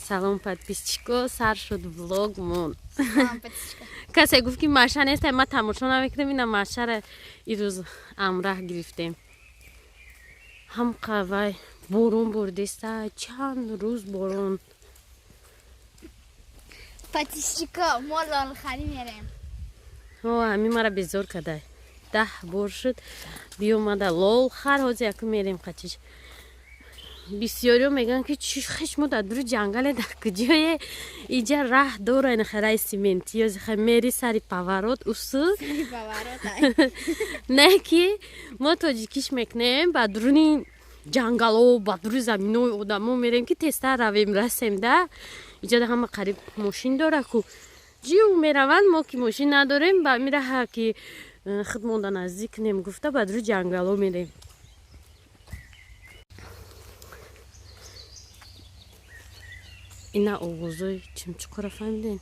Салом, подписчико, сар шуд влогмон. Касе гуфт, ки Маша нест, ма тамошо намекунем. Ина Машара ирӯз амраҳ гирифтем. Ҳам қавай борон бурдеста, чанд рӯз борон. Подписчико, мо лолхарӣ мерем. О, ҳамин мара безор кадай. 10 бор шуд биёмада лол хар. Ҳозир яку мерем қачиш. Бисёриё мегӯянд, ки чӣ хеш мо дар дури ҷангале, дар куҷое иҷа раҳ дора, ин хараи симентӣ ёзи мери сари поворот усу не, ки мо тоҷикиш мекунем, ба дуруни ҷангало, ба дури заминои одамо мерем, ки тезтар равем, расем да. Иҷада ҳама қариб мошин дора ку, ҷив мераванд. Мо ки мошин надорем, ба мираҳа ки худ монда наздик кунем гуфта, ба дури ҷангало мерем. Ина овозои чимчуқора фаҳмидем.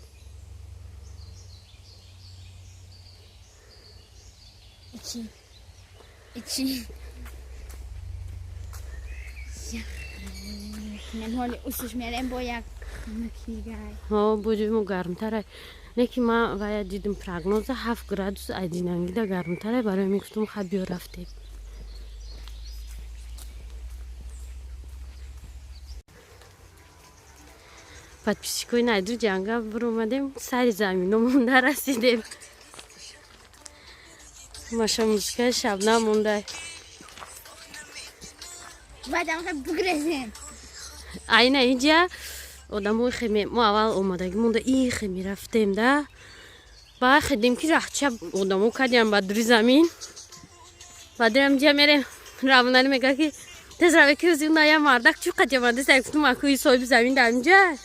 Ичи ичи ҳоли усуш мерем бо як. Боҷои мо гармтара, не ки ма вая дидим, прогноза 7 градус айдинангида гармтара. Барои мегуфтум, ха, биё рафтем. Подписчикои, найду ҷанга биромадем, сари замино монда расидем. Маша музикаи Шабнам монда. Баъдам бугрезем. Айна инҷа одамои хеме мо аввал омадагӣ монда ихе мерафтем да, ба хедем, ки раҳча одамо кардиам ба дури замин. Баъдам ҷа мерем, равонали мега, ки тез раве, ки ная мардак чӯ қадиамадест. Гуфтум, акӯи соҳиби замин дар инҷа.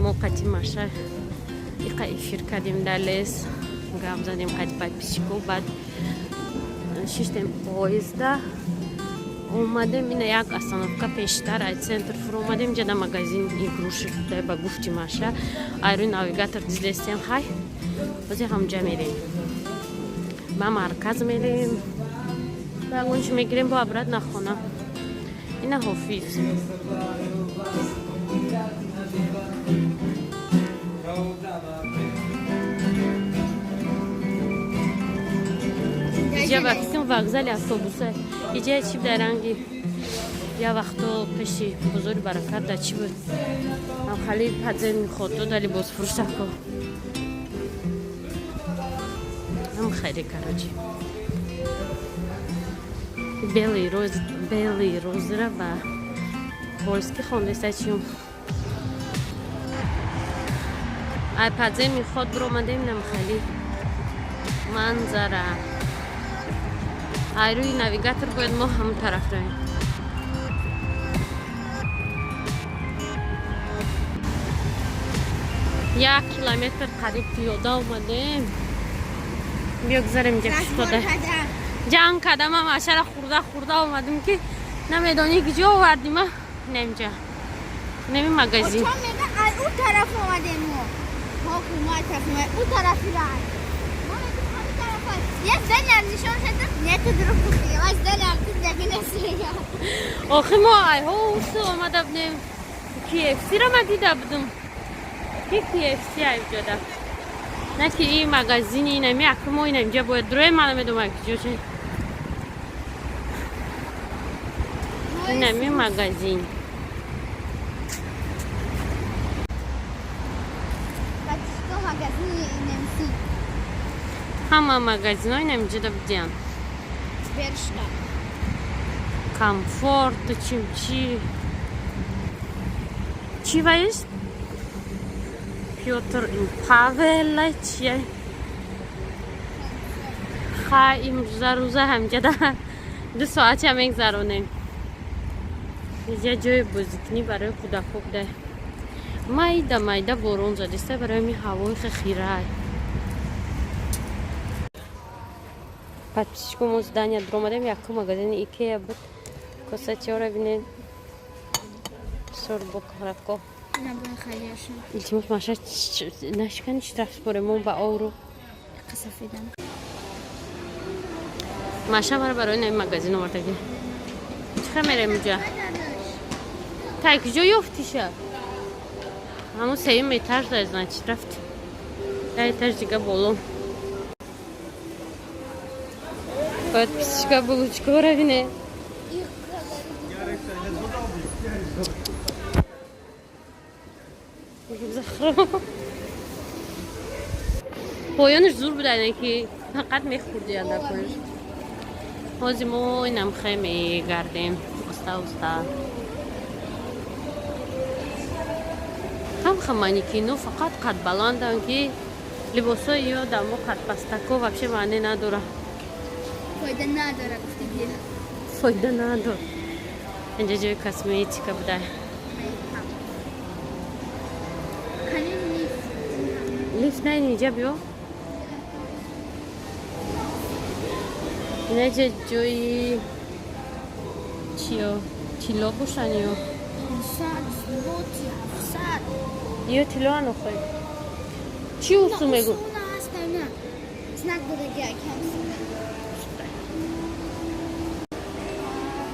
Мо қати Маша иқа эфир кардем, дар лес гап задем қати подписчико, баъд шиштем поезда, омадем. Ина як остановка пештар ай центр фуромадем. Ҷада магазин игрушек ба гуфти Маша, ай рӯи навигатор дидестем. Хай, ҳозир ҳамҷа мерем, ба марказ мерем, ягон чи мегирем, бо обратно хона. Ина Ҳофиз. Иҷа ба фикрам вокзали автобуса. Иҷа чи дар ранги я вақто пеши бозори Баракат да чӣ буд, ҳамхали подземный ходҳо да либосфурӯшако ҳам хайре. Короче, белый роз, белый розра ба польски хондаиста чиюм. Ай подземный ход биромадем, намхали манзара. Ай рӯи навигатор бояд мо ҳамон тараф равем. 1 километр қариб пиёда омадем. Биё гузарем инҷа кушода. Ҷанг кардам, ашара хурда хурда омадем, ки намедонӣ куҷо овардима. Немҷа неми магазин. Ӯ тараф омадем мо, ӯ тарафи рай. Як зан нишон шуд, не, ту дурӯғ гуфтӣ. Аз зан ту набинасӣ. Охи мо айҳо усу омада будем. KFC-ро ма дида будум, ки KFC айҷода, на ки и магазини инами. Аки мо ина инҷа бояд дуроем, ма намедонам куҷо че инами магазин. Что магазини немси? Ҳама магазинҳо инамиҷода будиян. Бершка. Комфорт, чимчи чӣ ваист, Пётр Павел чия. Хай, имрӯза рӯза ҳамҷада 2 соатя мегзаронем. Инҷа ҷои бозикунӣ барои кӯдакҳо буда. Майда майда борон задиста, барои ҳамин ҳавои хирай. Подписчико, мо здания дуромадем, якум магазини Икея буд. Косачиёра бинед. Бисёр бокарако. Илтимос, Маша, нашикани, штраф спорем мо ба овру. Маша мара барои нави магазин овардаги. Чӣ хел мерем уҷа? Тай куҷо ёфтиша? Ҳамун сеюм этаж да, значит, рафти. Я этаж дига боло. Подписчика булочкора бинед. Поёнаш зур буда, ки фақат мехӯрди дар поёнаш. Ҳозир мо инам хе мегардем уста уста. Ҳам манекино фақат қадбаланданд, ки либосҳои ё дамо қадпастако вообще маъне надора. Фойда надора, гуфтагӣ. Фойда надор. Инҷа ҷои косметика буда. Лифт на, инҷа биё. Инаҷа ҷои чиё? Тилло бошан ё? Ё тилло анохой. Чӣ усу мегӯ? Знак додаги акам.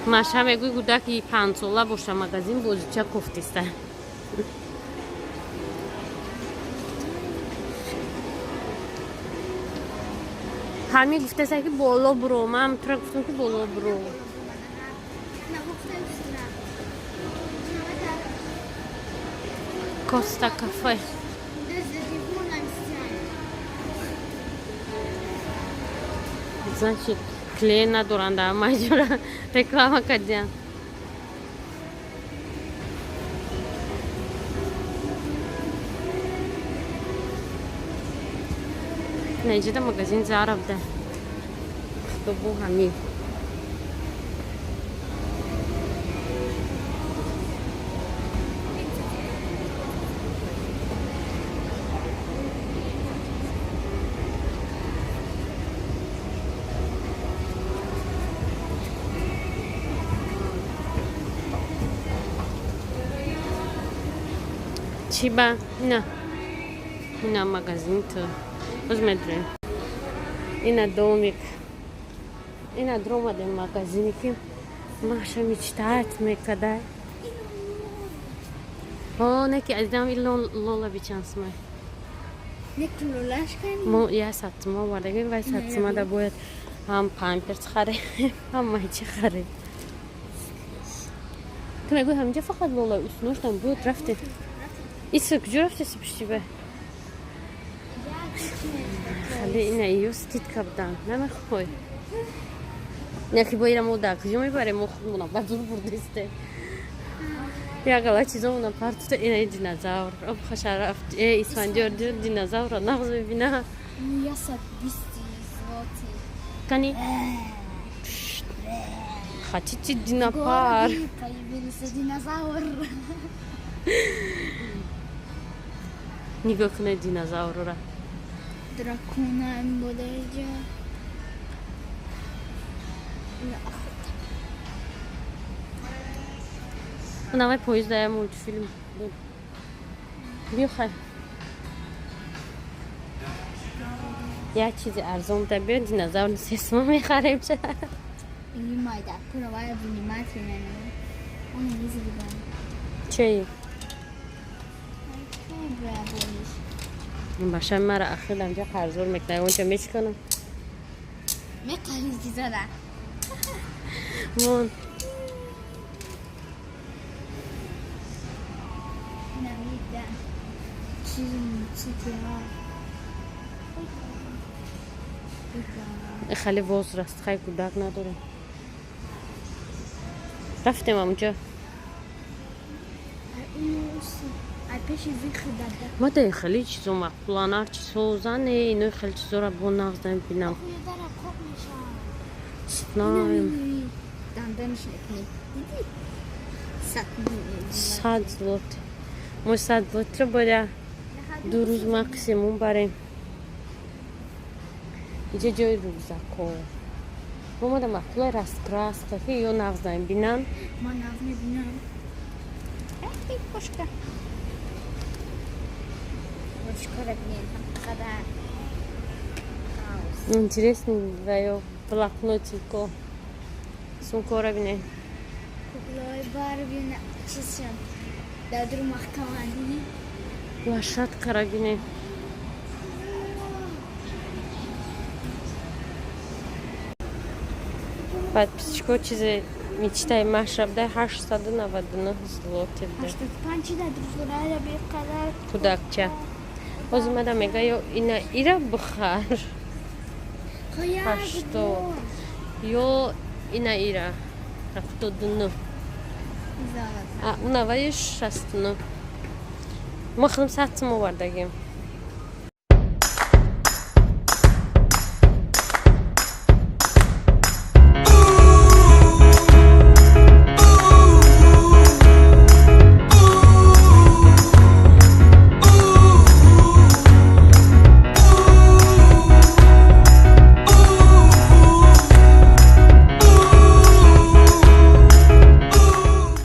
Маша мегӯй, кӯдаки 5-сола боша, магазин бозича кофтиста. Ҳами гуфтеса, ки боло буро. Ман тура гуфтам, ки боло буро. Коста кафе. Значит, клиент надоранд, маҷура реклама кардиям. Наиҷада магазин Зара буда. Худобу ҳамин. Чӣ ба? Ина. Ина магазин ту. Боз медурем. Ина домик. Ина дуромадем магазине, ки Маша мечтать мекарда. О, не ки азидам ин лола бичанд сумай. Мо я 100 сума овардагим, вай 100 сума да бояд ҳам памперс харем, ҳам майчи харем. Ту мегӯй, ҳаминҷа фақат лола усноштам буд, рафтем. Исо, куҷо рафтеси пушти ба? Хали ина ё скидка будан. Намехоҳй. Яки бо ира мо дар куҷо мебарем? Мо худмона ба зур бурдесте. Як гала чизомона партута. Ина динозавр. Об хошарафт. Э, Исфандиёр динозаврро нағз мебина. Кани? Хотите динопар? Появился динозавр. Нигоҳ кунед динозаврро. Дракона буда иҷа. Навай поезда я мультфильм буд. Биё, хай. Як чизи арзон буда, биё, динозавр 3 сума мехарем. Внимай, да, давай внимательно. Он не забивает. Чей? Баша мара ахир амҷа қарздор мекунад, онча мечиконам. Меқари чизора. Мон. Намида. Чиз чиза. Хеле возраст, хай, кӯдак надорем. Рафтем амҷа. Ма да хеле чизо маъқулан, ҳарчи созане, ино хеле чизоро бо нағз намебинам. Знаем. 100 злот. Мо 100 злотро бояд 2 рӯз максимум барем. Иҷа ҷои рюкзакҳо. Омада маъқулай раскраска, ки ё нағз намебинам. Ман нағз мебинам. Кошка. Кошкара бинем, қадар. Интересный ва ё блокнотико. Сумкора бинем. Куклаи Барби чизшон. Дар дур маҳкаманд. Лошадкара бинем. Подписчико, чизе мечтаи маша буда, 899 злоти буда. 85 дар дур беқадар. Кӯдакча. Ҳозир мада мега, ё ина ира бихар. 80. Ё ина ира. 79. А унаваи 69. Ма худам 100 сум овардагим.